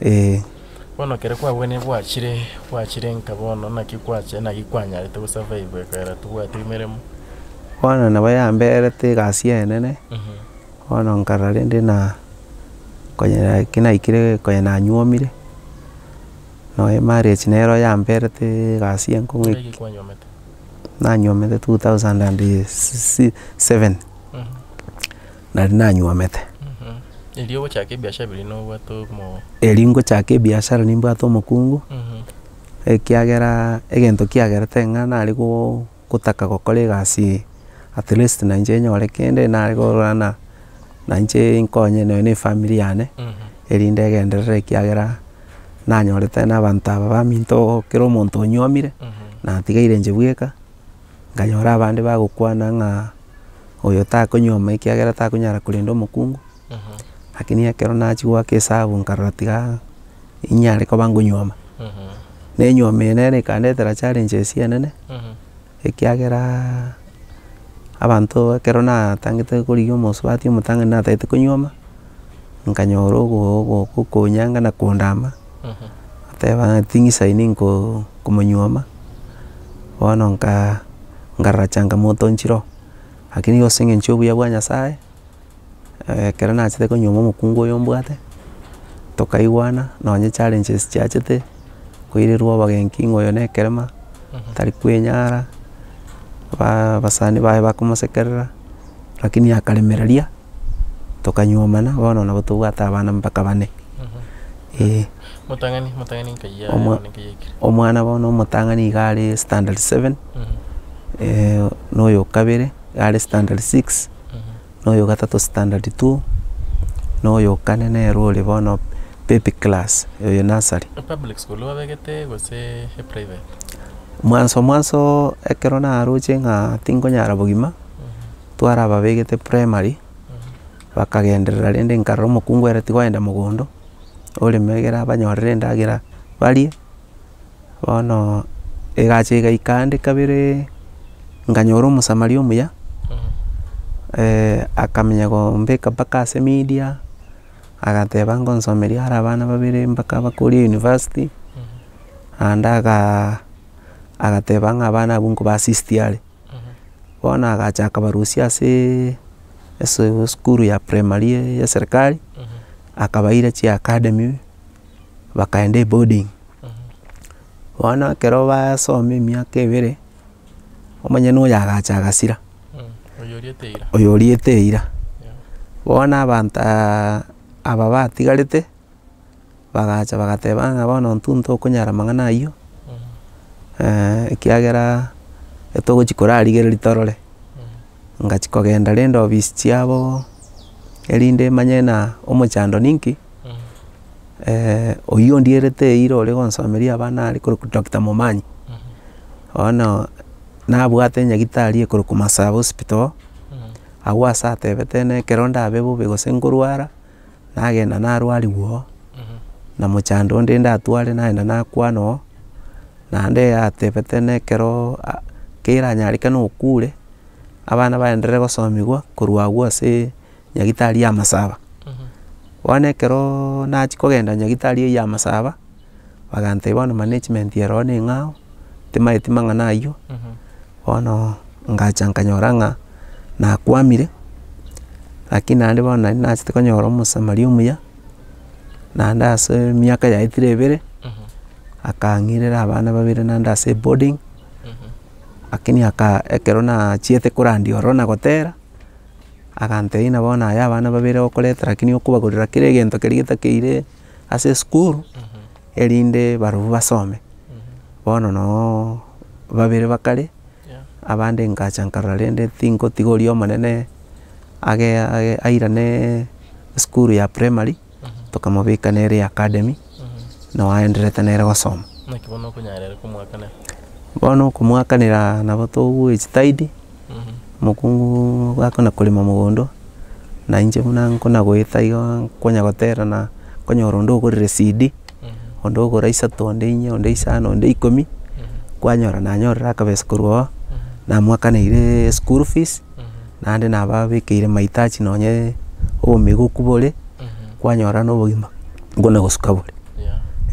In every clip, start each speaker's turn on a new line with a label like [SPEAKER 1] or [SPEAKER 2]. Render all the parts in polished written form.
[SPEAKER 1] Eh.
[SPEAKER 2] Bono ekero kwabwenire gwachire gwachire nka bono naki kwacha naki kwanyarete go survive ekero tobwati emeremo?
[SPEAKER 1] Bono nabo yamberete egasi enene, bono nkarora rende na konya ekero naikire konya nanyuomire, nonya emarriage nero yamberete egasi enkong'u
[SPEAKER 2] Naki kwanyuomete?
[SPEAKER 1] nanyuomete 2007, nari nanyuomete.
[SPEAKER 2] Erio ogochaka ebiashara biria nobwate omo.
[SPEAKER 1] Erio ngochaka ebiashara nimbwate omokungu, ekiagera egento kiagerete ng'a nare go gotaka gokora egasi at least na inche nyore kende nare korora ng'a na inche nkonye nonye na efamiri yane, erinde egenderere ekiagera nanyorete na abanto aba baminto kera omonto onyuomire, natigaire inche bweka, nkanyora abande bagokwana ng'a oyo takonyuoma ekiagera takonyara korenda omokungu, lakini ekero nachia goaka esabu nkarora tiga inyare koba nkonyuoma. Na enyuomo eye nere ekandetera challenges enene, ekiageraaa abanto ekero natangete korigia omosubati omotang'ani natagete konyuoma, nkanyora ogo ogo okonyanga na kondama, nteba ng'a ting'isaini nkoo komonyuoma, bono nkaa nkarora changamoto nchire oo. Lakini ase eng'encho ya obuya bwa nyasaye, ekero nachete konyuoma omokungu oyo mbwate, tokaigwana nonye challenges chiachete, koirerwa obogenki ng'a oyo na ekerema, tari kwenyara, ba abasani baye bakomosekerera, lakini akaremereria, tokanyuomana, bono nabo tobwate abana mpaka bane, eh.
[SPEAKER 2] Motang'ani motang'ani nkai
[SPEAKER 1] Omwa-
[SPEAKER 2] nkai aikire?
[SPEAKER 1] Omwana bono omotang'ani iga are standard seven, na oyo okabere iga are standard six, na oyo ogatato standard two, na oyo okane nere ore bono baby class, oyo nursery.
[SPEAKER 2] Epublic school babegete gose eprivate?
[SPEAKER 1] Mwanso mwanso ekero naroche ng'a tinkonyara bogima, twarababegete primary, bakagenderera rende nkarora omokungu ere tigoenda mogondo, oreme egere abanyorere endagera barie, bono egacha egaika ande kabere, nkanyora omosamaria omuya, akamanya gombeka mpaka ase media, agateba ngonsomeria are abana babere mpaka bakorie university, naende agaa agateba ng'a abana abwo nkoba assist are. Bono agacha akabarusia aseeee ase esukuru ya primary ya eserekari, akabaira chiacademy, bakaenda eboarding. Bono ekero basoma emiaka ebere, omonyene oyo agacha agasira, oyo oriete eira. Bono abanto aba batigarete, bagacha bagateba ng'a bono intwe ntokonyara amang'ana aywo, ekiagera etogochi korarigereria torore. Ngachia kogenda rende ofisi chiabo, erinde manye na omochando ninki, oywo ondierete eira ore gonsomeria abana are korokwa Doctor Momanyi, bono nabwate nyagetari ekorokwa Masaba hospital, agwo ase atebete na ekero ndabe bobe gose nkorwara, nagenda narwariwa oo, na mochando onde ndatware nagenda nakwana oo, naende atebete na ekero keranyarekane okure, abana baenderere gosomiwa korwa agwo ase nyagetari ya masaba. Bono ekerooo nachia kogenda nyagetari eywo ya masaba, bagantebia bono management ero na eng'ao, timaeti mang'ana aywo, bono ngacha nkanyora ng'a nakwamire, lakini naende bono nari nachete konyora omosamaria omuya, naende ase emiaka yaetire ebere, akang'irera abana babere naende ase eboarding, lakini aka ekero nachiete korandia ororo na gotera, agantebia buna bono aye abana babere okoreta lakini okobagorera kera egento keria getakeire ase esukuru, erinde barobwo basome. Bono nooo babere bakare, abande ngacha nkarora rende tingotiga oria omonene age age airaneee esukuru ya primary, tokamobeka nere academy, noo aendererete nere gosoma.
[SPEAKER 2] Naki bono okonyara ere komoakanera?
[SPEAKER 1] Bono okomoakanera nabo togoechitaidi, omokunguuuu gakona korema mogondo, na inche buna nkona goeta igo nkonya gotera na konyora onde ogorire ecd, onde ogora isato, onde inye, onde isano, onde ikomi, kwanyora nanyorire akabesa korwa oo, namoakaneire eschool fees, naende nababekeire mahitaji nonye obomegoku bore, kwanyora na obogima mbuna gosuka bore.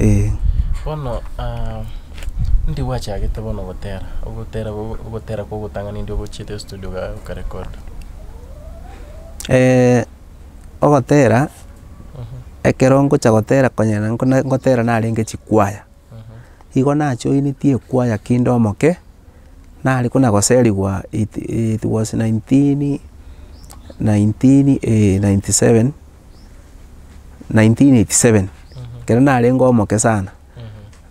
[SPEAKER 1] Eh.
[SPEAKER 2] Bono ndi gwachagete bono gotera, ogotera ogotera kwa ogotang'ani ndi ogochiete estudio oga okarecord?
[SPEAKER 1] Ogotera, ekero ngocha gotera konya na ngotera narenge chikwaya, igo najoinetie ekwaya kinde omoke, nare kona goseriwa it it was nineteen nineteen 97, 1987, ekero narenge omoke sana,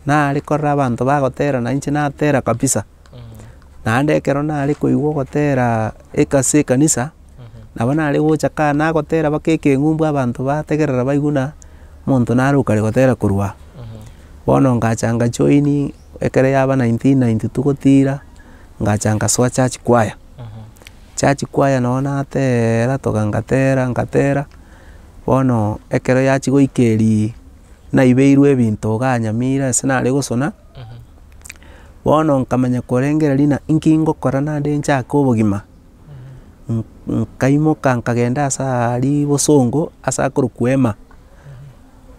[SPEAKER 1] nare korora abanto bagotera na inche natera kabisa, naende ekero nare koigwa ogotera ase ekanisa, nabo nare gocha ka nagotera mpaka ekeng'umbu abanto bategerera baigwe buna omonto nare okare gotera korwa aa. Bono ngacha ngajoin ekero yaba 1992 gotira, ngacha ngasoa church choir. Church choir noo nateeera toka ngatera ngatera, bono ekero yachia goika erii naibeirwe ebinto igaa nyamira ase nare gosona, bono nkamanya korengereria ng'a inki ngokora naende nchake obogima, nkaimoka nkagenda ase aria bosongo ase akorokwa Emma,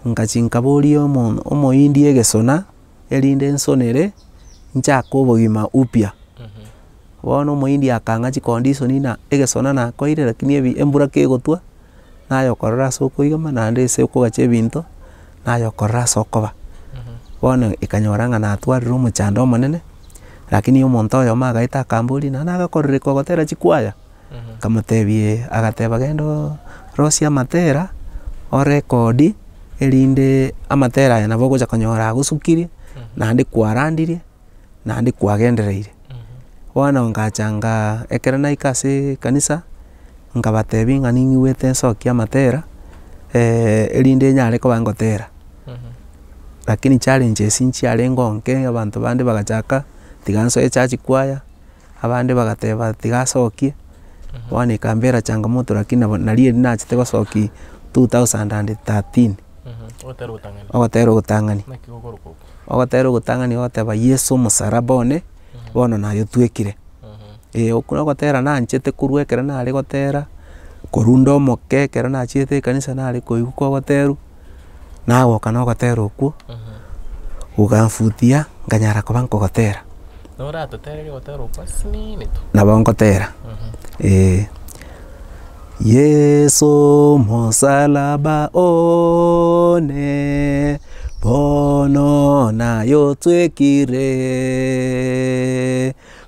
[SPEAKER 1] ngachia nkaboria omo omoindi egesona, erinde nsonere, nchake obogima upya. Bono omoindi akang'a chikondisoni ng'a egesona nakoeire lakini ebi embura kegotwa, naye okorora ase okoigama naende ase okogacha ebinto, naye okorora ase okoba. Bono ekanyora ng'a natwarire omochando omonene, lakini omonto oyomo agaeta akamboria naende nagakorire kogotera chikwaya, nkamotebia eh, agateba genda oo rosia amatera, orekodi erinde amatera aya nabo ogocha konyora agosukirie, naende kwarandirie, naende kwagendereire. Bono ngacha ngaa ekero naika ase ekanisa, nkabatebia ng'a ning'igwete nsokie amatera, erinde nyare koba ngotera. Lakini challenges nchiarenge onke, abanto bande bagachaka, tiga nsoe church choir, abande bagateba tiga asokie, bono ekambera changamoto lakini nabo nario erio nachete gosokia 2013. Ogotera ogotang'ani. Ogotera ogotang'ani ogoteba Yeso omosaraba one, bono naye otwekire. Eh okwo nogotera nanchete korwa ekero nare gotera, korwa nde omoke ekero nachiete ekanisa nare koigwa kogoterwa, nagoka na ogotera okwo, gokamfutia nkanyara koba nkogotera.
[SPEAKER 2] Noratotererie ogotera okwo asinini tu.
[SPEAKER 1] Nabo ngotera, eh. Yeso omosalaba one, bono naye otwekire,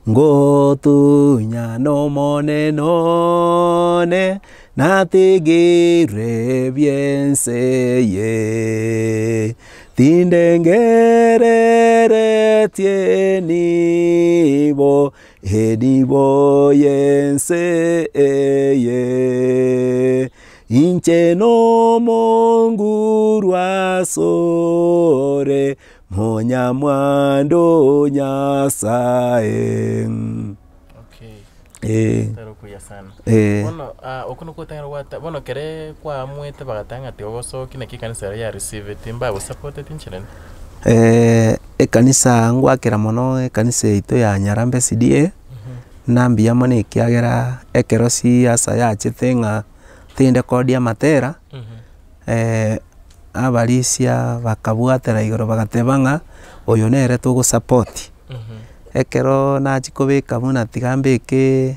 [SPEAKER 1] ngotunya n'Omonene one, natigire ebi'ense eye. Tindengereretie enibo Enibo y'ense eye, inche nomonguru asore, monyamwando Nyasae.
[SPEAKER 2] Okay.
[SPEAKER 1] Eh,
[SPEAKER 2] Tari okuya sana.
[SPEAKER 1] eh.
[SPEAKER 2] Bono ah, okwo nokwo otang'ana gwata bono ekere kwaamwete bagateba ng'a tiga ogosokia naki ekanisa ero yarisiveti mbagosapoteti inchera ende?
[SPEAKER 1] Ekanisa ngwakera mono ekanisa yaito ya Nyarambe SDA, na mbuya mono ekiagera ekero siasa yachete ng'a tindekodia amatera, abarisia bakabwatera igoro bagateba ng'a oyo nere togosapoti. Ekero nachia kobeka buna tiga mbekeee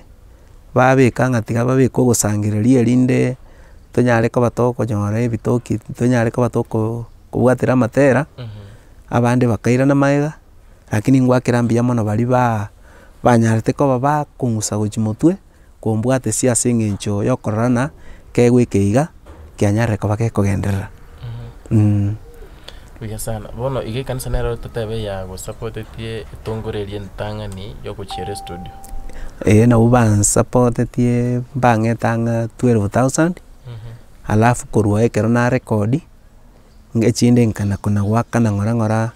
[SPEAKER 1] babeka ng'a tiga babeke ogosangereria erinde tonyare koba tokonyora ebitoki tonyare koba toko kobwatera amatera, abande bakairana magega, lakini ngwakera mbuya mono baria ba banyarete koba bakong'usa gochia motwe, kombwatesia ase eng'encho ya okorora ng'a keegwa eke iga, kianyarire koba gekogenderera.
[SPEAKER 2] Buya sana. Bono iga ekanisa nero totebe yagosapotetie etongoro eria entang'ani ya ogochiera estudio.
[SPEAKER 1] Eeh nabwo bansapotetie mbang'ete ang'e 12,000, alafu korwa ekero narekodi. Echinde nkana kona goakana ng'ora ng'ora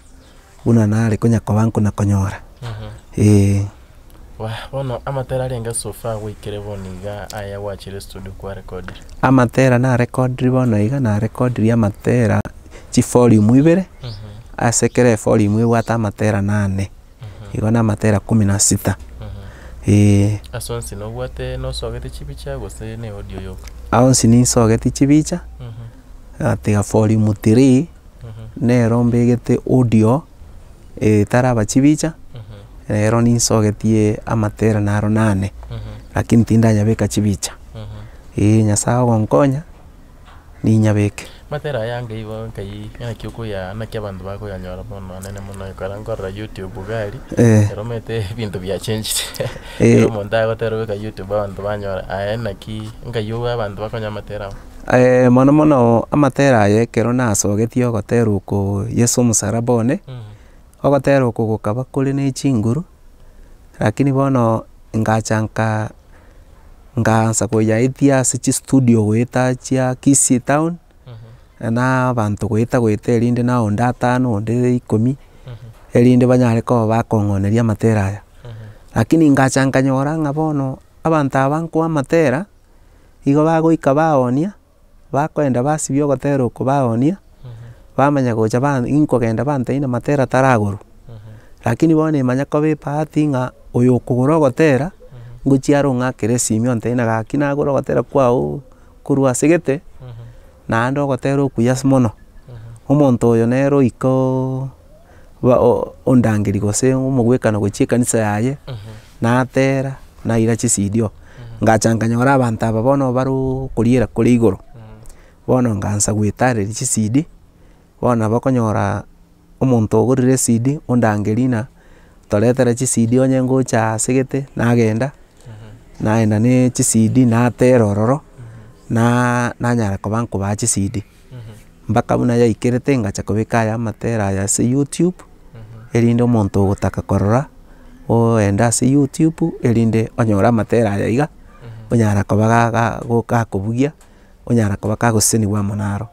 [SPEAKER 1] buna nare konya koba nkona konyora, eh.
[SPEAKER 2] Wah, bono amatera arenge so far gwaikire bono iga aya gwachire studio kwarekodire?
[SPEAKER 1] Amatera narekodire bono iga, narekodirie amatera chivolume ibere, ase kera evolume ebwate amatera nane, igo na amatera kumi na sita, eh.
[SPEAKER 2] Ase onsi nobwate nosogete chibicha gose ne audio yoka?
[SPEAKER 1] Aonsi ninsogeti chibicha. Tiga volume 3, nero mbegete audio, etaraba chibicha, ero ninsogetie amatera naro nane, lakini tindanyabeka chibicha, eh nyasaye ogonkonya, ninyabeke.
[SPEAKER 2] Matera aya anga igo nkai naki okoyaa naki abanto bakoyanyora bono anene mono ekero nkorora youtube iga aria,
[SPEAKER 1] Eh.
[SPEAKER 2] ero omanyete ebinto biachenchire
[SPEAKER 1] Eh.
[SPEAKER 2] ekero omonto agotera obeka youtube abanto banyora, aye naki nkai obe abanto bakonyora amatera abo?
[SPEAKER 1] Mono mono amatera aya ekero nasogetie ogotera oko yeso omosalaba one, ogotera oko gokaba kore na echinguru, lakini bono ngacha nkaa nkaansa koyaetia ase chistudio goeta chia kisii town, na abanto goeta goeta erinde na onde atano onde ikomi, erinde banyare koba bakong'oneria amatera aya. Lakini ngacha nkanyora ng'a bono, abanto aba nkoa amatera, igo bagoika baonia, bakoenda basibia ogotera oko baonia, bamanya gocha ba inkogenda bantebia ng'a matera taragorwa. Lakini bono emanya koba ebahati ng'a oyo okogora ogotera, ngochia are ong'akere esimi ontebia ng'a gaki nagora ogotera kwago korwa ase gete, naende ogotera okuya ase mono, omonto oyo nere oikoooo ba o- ondangeria gose omogwekano gochia ekanisa yaye, natera, naira chi-cd oo. Ngacha nkanyora abanto aba bono barooo okoriera kore igoro, bono nkaansa goetareria chi-cd, bono nabo okonyora omonto ogorire ecd ondangeria ng'a toretere chi-cd onye ngocha ase gete, nagenda, naenda na chi-cd natera ororo, naaa nanyara koba nkobaa chi-cd. Mpaka buna yaikerete ngacha kobeka aya amatera aya ase youtube, erinde omonto ogotaka korora, oenda ase youtube, erinde onyore amatera aya iga, onyara koba ga- ga gakobugia, onyara koba kagoseseniwa amo naro.